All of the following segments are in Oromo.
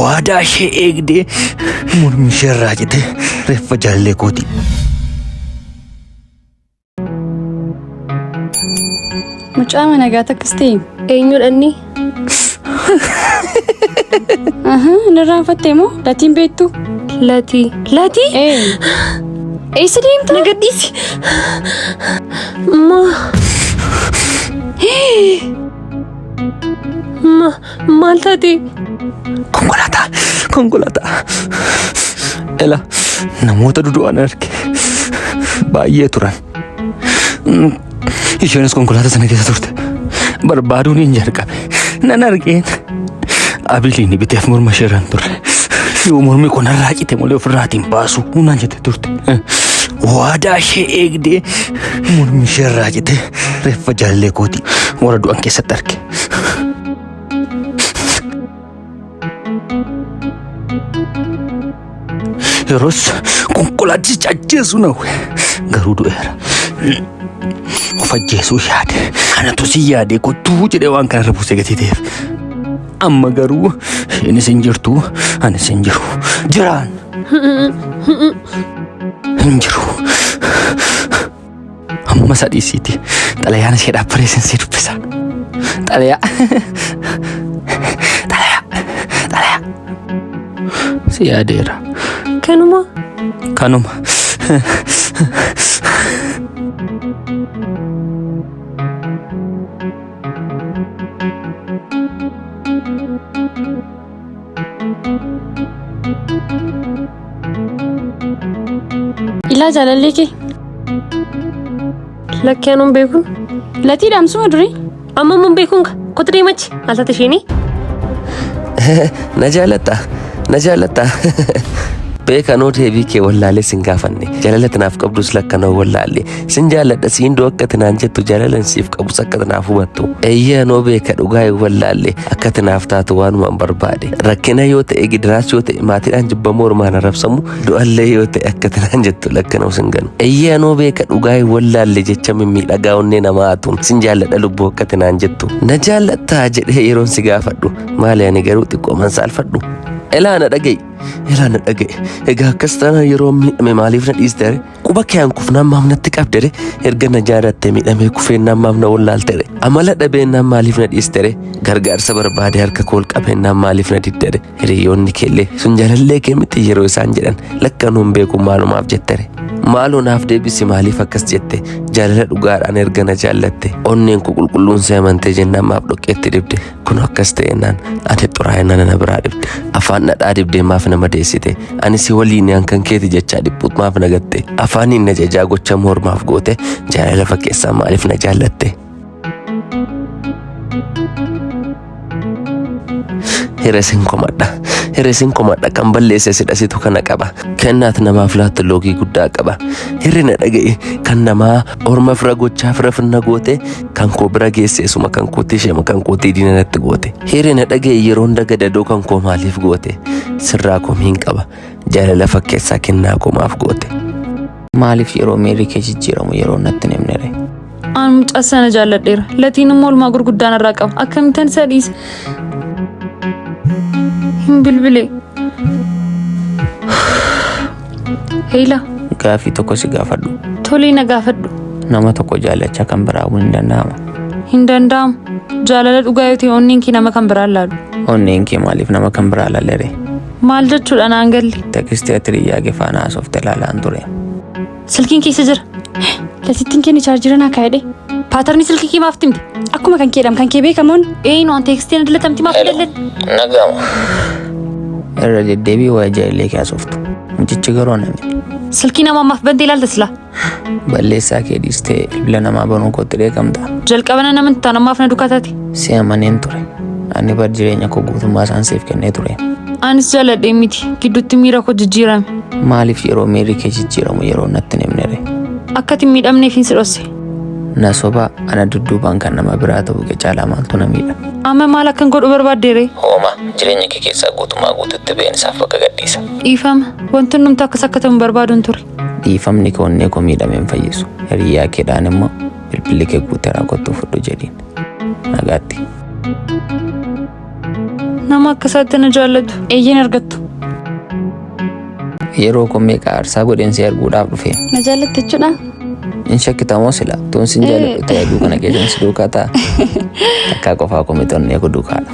Waadaa ishee eegdee mormi ishee irraa cite reeffa jaalallee kooti. Mucaa mana nagaa takkas ta'e. Eenyudha inni? Inni irraanfattee moo? Latiin beektu? Latii. Latii? Ee. Eessa deemta? Na gadhiisi. Ma. Ma maal taate? Konkolaataa! Konkolaataa! Ela namoota dudu'an arge. Baay'ee turan. Isheenis konkolaataa sana keessa turte. Barbaaduun hin jalqabe. Nan argeen. Abiliin biteef morma isheerraan turre. Yoo mormi kun narraa cite malee ofirraatiin baasu naan jette turte. Waadaa ishee eegdee mormi isheerraa cite reeffa jaalallee kooti warra du'an keessatti arge. Yeroos konkolaachicha ajjeesuu na hawwe. Garuu du'eera. Of ajjeesuu yaade. Anatu si yaade kottuu jedhee waan kanarra buusee gatii ta'eef. Amma garuu isheenis hin jirtu anis hin jiru. Jiraan. Hin jiru. Amma isa dhiisiiti. Xalayaan isheedhaaf barreessin si dubbisa. Xalayaa. Xalayaa. Xalayaa. Si yaadeera. Kanuma. Kanuma. Ilaa jaalallee kee. Lakkee anuun beekuun. Latii dhaamsuma durii. Amma immoo hin beekuun ka. Kottu deemachi. Maal taate isheenii? Na jaallatta na jaallatta beekanoo deebii kee wallaalee sin gaafanne jaalala tanaaf qabdus lakkanoo wallaalle sin jaalladha siin doo akka tinaan jettu jaalalan siif qabus akka tanaaf hubattu eeyyee anoo beeka dhugaa hin wallaalle akka tanaaf taatu waanuma hin barbaade rakkina yoo ta'e gidiraas yoo ta'e maatiidhaan jibbamoo ormaan arrabsamu du'allee yoo ta'e akka tinaan jettu lakkanoo sin ganu eeyyee anoo beeka dhugaa hin wallaalle jecha mimmiidhagaa onnee namaa atuun sin jaalladha lubbuu akka tinaan jettu na jaallattaa jedhee yeroon si gaafadhu maali ani garuu xiqqooman saalfadhu elaa na dhaga'i elaa na dhaga'i egaa akkas taanaan yeroo miidhame maaliif na dhiiste ree quba kee hankufnaan maaf natti qabde ree erga na jaalatte miidhamee kufeennaan maaf na wallaalte ree amala dhabeennaan maaliif na dhiiste ree gargaarsa barbaade harka koo ol qabeennaan maaliif na didde ree hiriyoonni keellee sun jaalallee kee miti yeroo isaan jedhan lakkanuu hin beeku maalumaaf jette ree maaloo naaf deebisi maaliif akkas jette jaalala dhugaadhaan erga na jaallatte onneen koo qulqulluun si amantee jennaan maaf dhoqqeetti dibde kun akkas ta'ennaan ati xuraa'ina na biraa dhibde afaan dhadhaa dibdee maaf nama deessite ani si waliin hankan keeti jechaa dhiphuut maaf na gatte afaaniin na jajaa gocha mormaaf goote jaalala fakkeessaa maaliif na jaallatte. Hiresin komadha. Hiresin komadha kan balleesse sidha situ kana qaba. Kennaat namaaf laattu loogii guddaa qaba. Hirrina dhaga'e kan namaa orma fira gochaa fira finna goote kan koo bira geesse isuma kan kootii ishema kan kootii diina natti goote. Hirrina dhaga'e yeroo hunda gadadoo kan koo maaliif goote sirraa komiin qaba jaalala fakkeessaa kennaa koo maaf goote. Maaliif yeroo miirri kee jijjiiramu yeroo natti hin himne ree? An mucaa sana jaalladheera. Latiin immoo olmaa gurguddaa narraa qaba. Akkamittan isa dhiisa? Hin bilbile. Heela, Gaaffii tokko si gaafadhu. Tolee na gaafadhu. Nama tokko jaallachaa kan biraa hawwuun hin danda'ama. Hin danda'amu. Jaalala dhugaa yoo ta'e onneen kee nama kan biraa laalu. Onneen kee maaliif nama kan biraa laalere? Maal jechuudha naan galle? Tekstii ati hiriyyaa kee faana haasofte ilaalaan ture. Silkiin keessa jira. Latittiin kenni chaarjira naa kaa'edhe. Paatarnii silkii kee maaf timte? Akkuma kan keedhaam kan kee beekamoon. Eenyu an teekstiin adilatamti maaf dallan? Nagama. Irra deddeebii waa'ee jaalallee kee haasoftu. Mucichi garuu ana miti. Silkii namaa maaf bantee ilaalta silaa? Balleessaa kee dhiistee bilbila namaa banuu kootti dheekamta. Jalqaba na namanti taanaan maaf na duukaa taate? Si amaneen ture. Ani bar jireenya koo guutummaa isaan siif kennee ture. Anis jaaladhee miti. Gidduutti miira koo jijjiirame. Maaliif yeroo miirri kee jijjiiramu yeroo natti hin himne ree? Akka ati hin miidhamneef hin si dhosse. Na sobaa ana dudduubaan kan nama biraa ta'uu kee caalaa maaltu na miidha? Amma maal akkan godhu barbaadde ree? Hooma jireenya kee keessaa guutummaa guututti ba'een isaaf bakka gadhiisa. Dhiifama. Wanti hundumtuu akkas akka ta'u hin barbaadun ture. Dhiifamni kee onnee koo miidhame hin fayyisu. Hiriyyaa keedhaan immoo bilbilli kee guuteeraa kottuu fudhu jedhiin. Nagaatti. Nama akka isaatti na jaallatu. Eeyyeen argattu. Yeroo koo meeqa aarsaa godheen si arguudhaaf dhufe. Na jaallatte jechuudha? In shakkitamoo sila tuun sin jaalladhu ta'e aduu kana keessan si duukaa ta'a. Takkaa qofaa koo miti onnee koo duukaadha.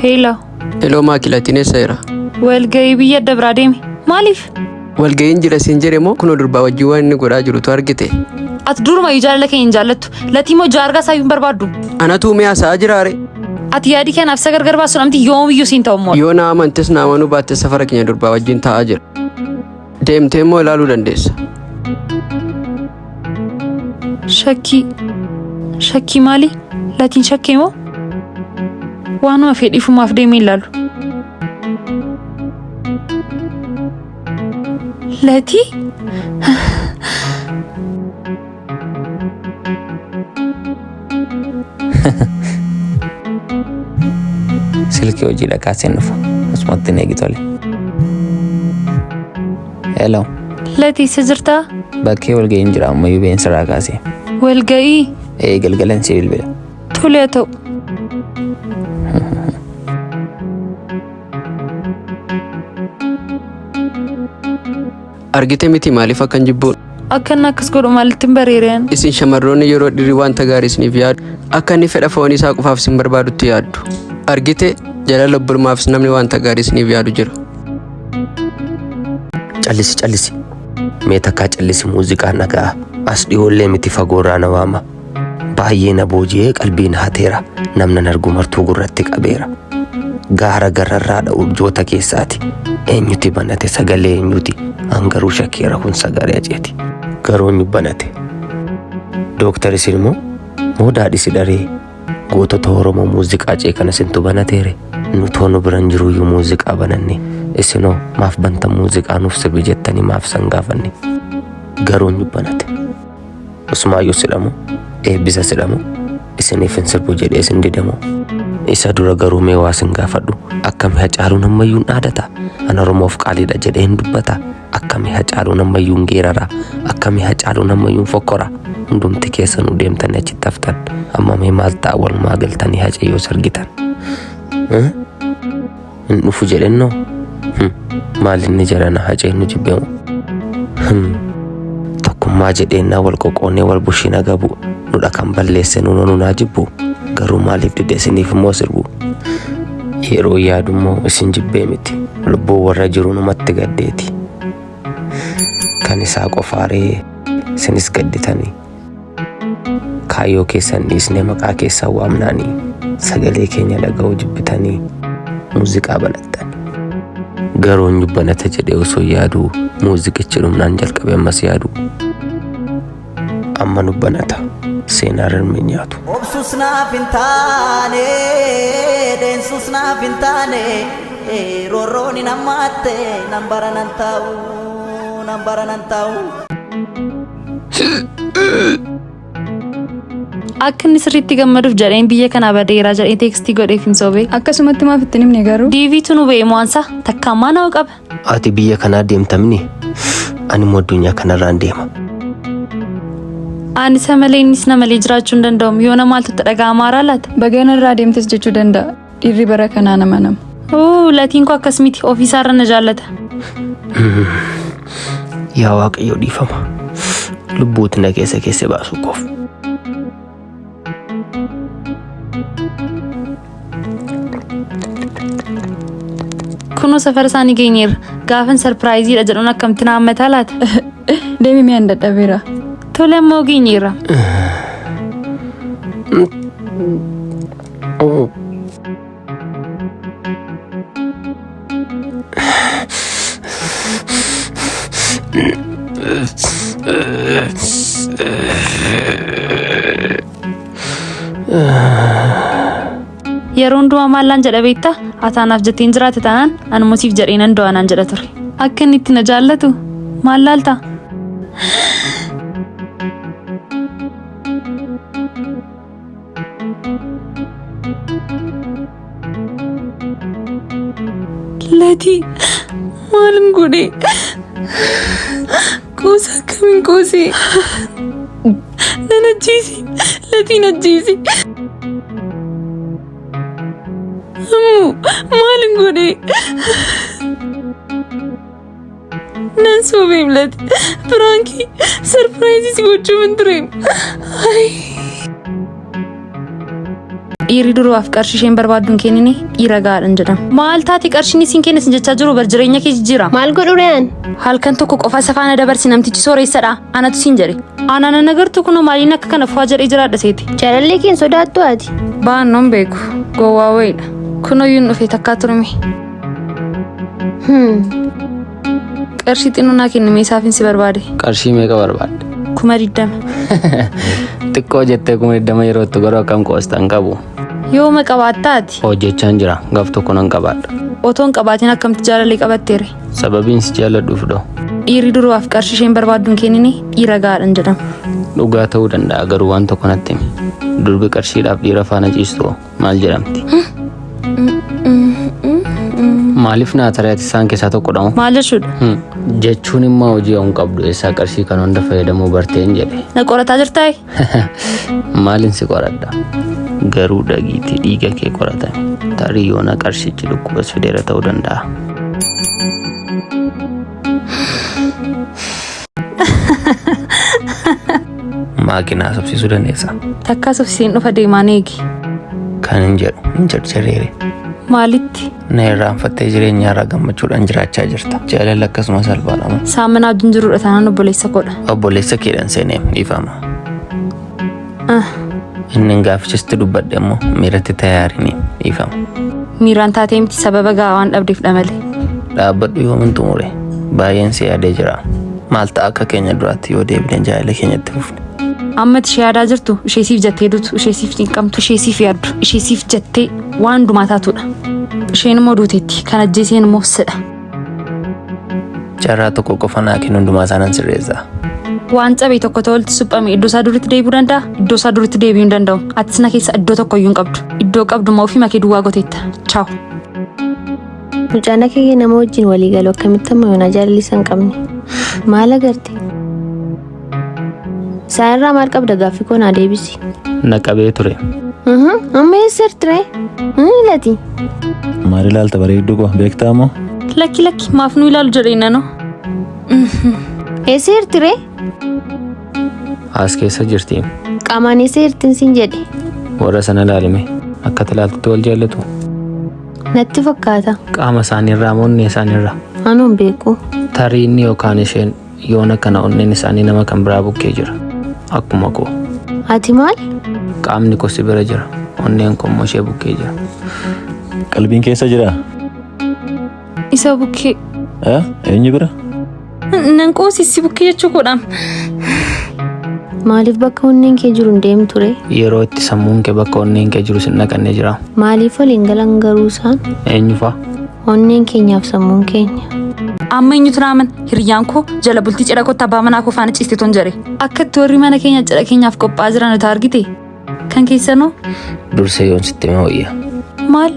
Heeloo. Heloo maakilatiin eessa jira? Walga'ii biyya adda biraa deeme. Maaliif? Walga'iin jira siin jedhe moo kunoo durbaa wajjin waan inni godhaa jirutu argite? Ati durumayyuu jaalala kee hin jaallattu. Latii immoo jaargaa isaa hin barbaaddu. Anatu mi'a isaa jiraare. Ati yaadii kanaaf isa gargar baasuun amti yoomiyyuu siin ta'u immoo. Yoo na amantes na amanuu baattes safara keenya durbaa wajjin taa'aa jira. Deemtee immoo ilaaluu dandeessa. Shakkii. Shakkii maali? Latiin shakkee moo? Waanuma fedhiifumaaf deemee ilaalu. Latii? Silkii hojii dhaqaa dhufa. Asumatti hin eegi tole. Hello. Latii isa jirtaa? Bakkee walga'iin jira ammayyuu been sirraa kaasee. Walga'ii? Ee galgalan si bilbila. Tole haa ta'u. Argite miti maaliif akkan jibbuun? Akka inni akkas godhu maalitti hin bareereen? Isin shamarroonni yeroo dhirri wanta gaarii isiniif yaadu akka inni fedha foonii isaa qofaaf isin barbaadutti yaaddu. Argite jaalala obbolummaafis namni wanta gaarii isiniif yaadu jira. Callisi callisi. Mee takkaa callisi muuziqaan dhaga'a. As dhiyoollee miti fagoorraa na waama. Baay'ee na booji'ee qalbii na hateera. Namnan argu martuu gurratti qabeera. Gaara gararraadha urjoota keessaati. Eenyuti banate sagalee eenyuti? An garuu shakkeera kun sagalee aceeti. Garuu eenyu banate? Dooktar isin immoo moo daadhisi dharee? Gootota Oromoo muuziqaa cee kana isintu banateere. Nutoo nu biran jiruyyuu muuziqaa bananne. Isinoo maaf banta muuziqaa nuuf sirbi jettanii maaf san gaafanne? Garuu eenyu banate? Usmaayyuu sidhamu, eebbisa sidhamu, isiniif hin sirbu jedhee isin didamu. Isa dura garuu mee waa isin gaafadhu. Akkami Hacaaluun ammayyuu hin dhaadata? An Oromoof qaaliidha jedhee hin dubbata. Akkami Hacaaluun ammayyuu hin geerara? Akkami Hacaaluun ammayyuu hin fokkora? Hundumti keessanuu deemtanii achitti haftan. Amma mee maal ta'a walumaa galtanii Hacee yoo sargitan? Hin dhufu jedhennoo? Maal inni jedhana Hacee nu jibbeemu? Tokkummaa jedheennaa wal qoqqoonnee wal bushiina gabu. Nudha kan balleesse nuunoo nunaa jibbu. Garuu maaliif dide isiniif immoo sirbu? Yeroo yaadummoo isin jibbee miti. Lubbuu warra jiru numatti gaddeeti. Kan isaa qofaaree isinis gadditanii. Kaayyoo keessan dhiisnee maqaa keessan waamnaanii sagalee keenya dhaga'uu jibbitanii muuziqaa banattan. Garuu eenyu banate jedhee osoo yaaduu muuziqichi dhumnaan jalqabe ammas yaadu. Amma nu banata seenaa rirmi nyaatu. Obsus naaf hin taane, deensus naaf hin taane, roorroon hin hammaatte, nan bara nan taa'u, nan bara nan taa'u. Akka inni sirriitti gammaduuf jedheen biyya kanaa badeeraa jedhee teekstii godheef hin soobee. Akkasumatti maaf ittiin himne garuu? Diiviitu nu ba'e mo'ansa takka ammaa nama qaba. Ati biyya kanaa deemtamni ani immoo addunyaa kanarraan deema. Ani isa malee innis na malee jiraachuu hin danda'u. Yoo nama maaltu itti dhaga'amaa laata? Bagana irraa deemtes jechuu danda'a. Dhiirri bara kanaa nama nama. Oo latiin koo akkas miti ofiisaarra na jaallata. Yaa Waaqayyo dhiifama. Lubbuuti na keessa keessa baasuu koof. Kunoo safara isaanii geenyeerra. Gaafan sarpiraayiziidha jedhuun akkamitti na hammataa laata? Deemi mi'aan dadhabeera. Tole ammoo geenyeerra. Yeroo hundumaa maallaan jedha beektaa? Ataanaaf jetteen jiraate taanaan anuma siif jedhee nan du'a naan jedha ture. Akka inni itti na jaallatu maal laalta? Latii maalin godhe? Qoosa akkamiin qoosee? Nan ajjeesi! Latiin ajjeesi! Maalin godhe? Nan sobeem lati. Piraankii sarpiraayizii si gochuuf hin tureem. Dhiirri durbaaf qarshii isheen barbaaddu hin kennine dhiira gahaadha hin jedhamu. Maal taate qarshiin isiin kenna sin jechaa jiru bar jireenya kee jijjiira. Maal godhu re'an? Halkan tokko qofa isa faana dabarsi namtichi sooressadha. Anatu siin jedhe. Anaan ana agartu kunoo maaliin akka kana fu'aa jedhee jiraadha seeti. Jaalallee kee hin sodaattu ati? Baannoon beeku. Gowwaa wayiidha. Kunoo yuun dhufee takkaa turme. Qarshii xinnoo naa kennime isaafin si barbaade. Qarshii meeqa barbaadde? 20,000. Xiqqoo jettee 20,000 yeroo itti garuu akkam qoosta hin qabu. Yooma qabaattaati? Hojjechaan jira. Gaaf tokko nan qabaadha. Otoo hin qabaatin akkamitti jaalallee qabatteere? Sababiin si jaalladhuuf dhoo. Dhiirri durbaaf qarshii isheen barbaaddu hin kennine dhiira gahaadha hin jedhamu. Dhugaa ta'uu danda'a garuu waan tokko natti himi. Durbi qarshiidhaaf dhiira faana ciistu maal jedhamti? Maaliif naa taree ati isaan keessaa tokkodha moo? Maal jechuudha? Jechuun immoo hojii hin qabdu eessaa qarshii kan hunda fayyadamuu barteen jedhe. Na qorataa jirtaayi? Maalin si qoradha? Garuu dhagiitii dhiiga kee qoratame. Tarii yoona qarshichi dhukkubas fideera ta'uu danda'a. Maaqinaa sobsiisuu dandeessa. Takkaa sobsiiseen dhufa deemaan eegi. Kan hin jedhu hin jarjareere. Maalitti? Na irraanfattee jireenya irraa gammachuudhaan jiraachaa jirta. Jaalalli akkasuma salphaadha moo? Saaminaa wajjin jiruudha taanaan obboleessa koodha. Obboleessa keedhan seenee dhiifama. Inni gaafichatti dubbadhe immoo miiratti tayaarini dhiifama. Miiraan taatee miti sababa gahaa waan dhabdeef dha malee. Dhaabbadhu yoomin xumure. Baay'een si yaadee jira. Maal ta'a akka keenya duraatti yoo deebine jaalala keenyatti fufne. Amma ishee yaadaa jirtu ishee siif jettee duutu ishee siif cinqamtu ishee siif yaaddu ishee siif jettee waan hundumaa taatudha. Isheen immoo duuteetti kan ajjeeseen immoo sidha. Carraa tokko qofa naa kennu hundumaa isaa nan sirreessa. Waan cabee tokko ta'utti suphame iddoo isaa duritti deebi'uu danda'a? Iddoo isaa duritti deebi'uu hin danda'u. Atis na keessa iddoo tokko iyyuu hin qabdu. Iddoo qabdu immoo ofii makee duwwaa gooteetta. Chaaw. Mucaan akka kee nama wajjin walii galu akkamitti amma yoonaa jaalalli isa hin qabne? Maal agarte? Isaan irraa maal qabda gaaffii koo naa deebisi. Na qabee ture. Amma eessa jirti ree? Lati. Maal ilaalta bareedduu koo beektaa moo? Lakki lakki maaf nu ilaalu jedhee nanoo. Eessa jirti ree? As keessa jirti. Qaamaan eessa jirtin siin jedhe. Warra sana ilaalime akka ilaaltutti wal jaallatu. Natti fakkaata. Qaama isaaniirraa moo onnee isaaniirraa? Anuu hin beeku. Tarii inni yookaan isheen yoona kana onneen isaanii nama kan biraa bukkee jira. Akkuma koo. Ati maal? Qaamni koo si bira jira. Onneen koo immoo ishee bukkee jira. Qalbiin keessa jiraa? Isa bukkee. Eh? Eenyu bira? Nan qoosisi bukkee jechuu koodhaam. Maaliif bakka onneen kee jiru hin deemtu ree? Yeroo itti sammuun kee bakka onneen kee jiru sin dhaqannee jira. Maaliif waliin galan garuu isaan? Eenyu faa? Onneen keenyaaf sammuun keenya. Amma eenyutu na amana? Hiriyyaan koo jala bultii cidha kootti abbaa manaa koo faana ciiste ton jedhe. Akka itti warri mana keenya cidha keenyaaf qophaa'aa jiran utuu argite. Kan keessanoo? Dursee yoon sitti hime wayya. Maal?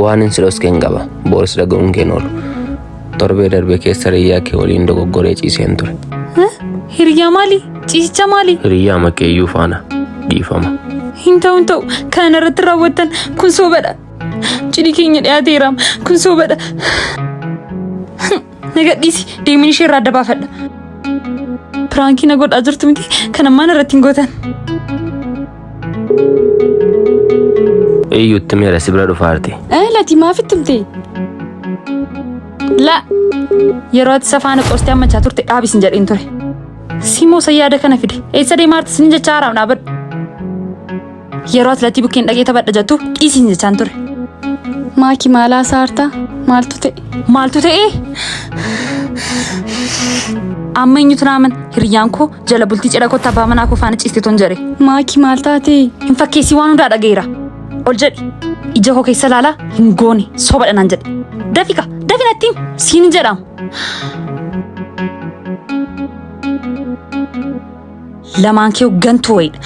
Waan hin si dhoskeen qaba. Booris dhaga'uun keen oolu. Torbee darbe keessa hiriyyaa kee waliin dogoggoree ciiseen ture. Hiriyyaa maali? Ciisicha maali? Hiriyyaa makeeyyuu faana dhiifama. Hin ta'u hin ta'u. Kana irratti raawwattan kun soobadha. Cidhi keenya dhiyaateera. Kun soobadha. Na gadhiisi. Deemin ishee irraa adda baafadha. Piraankii na godhaa jirtu miti. Kan ammaan irratti hin gootan. Iyyutti meera si bira dhufaarti. Lati maaf itti himte? La yeroo ati safaana qoostee ammachaa turte dhaabis hin jedheen ture. Simoo isa yaada kana fide. Eessa deemaa jirti sin jechaa haaraam dhaabadhu. Yeroo ati latii bukkeen dhaqee taphadha jettu dhiisi hin jechaan ture. Maaki maal haasaa hartaa? Maaltu ta'e? Maaltu ta'e? Amma eenyutu na amana? Hiriyyaan koo jala bultii cidha kootti abbaa manaa koo faana ciiste ton jedhe. Maaki maal taate? Hin fakkeessii waan hundaa dhaga'eera. Ol jedhi. Ija koo keessa ilaalaa hin goone sobadha naan jedhe. Dafi ka dafi natti himi siin hin jedhamu. Lamaan kee gantuu wayiidha.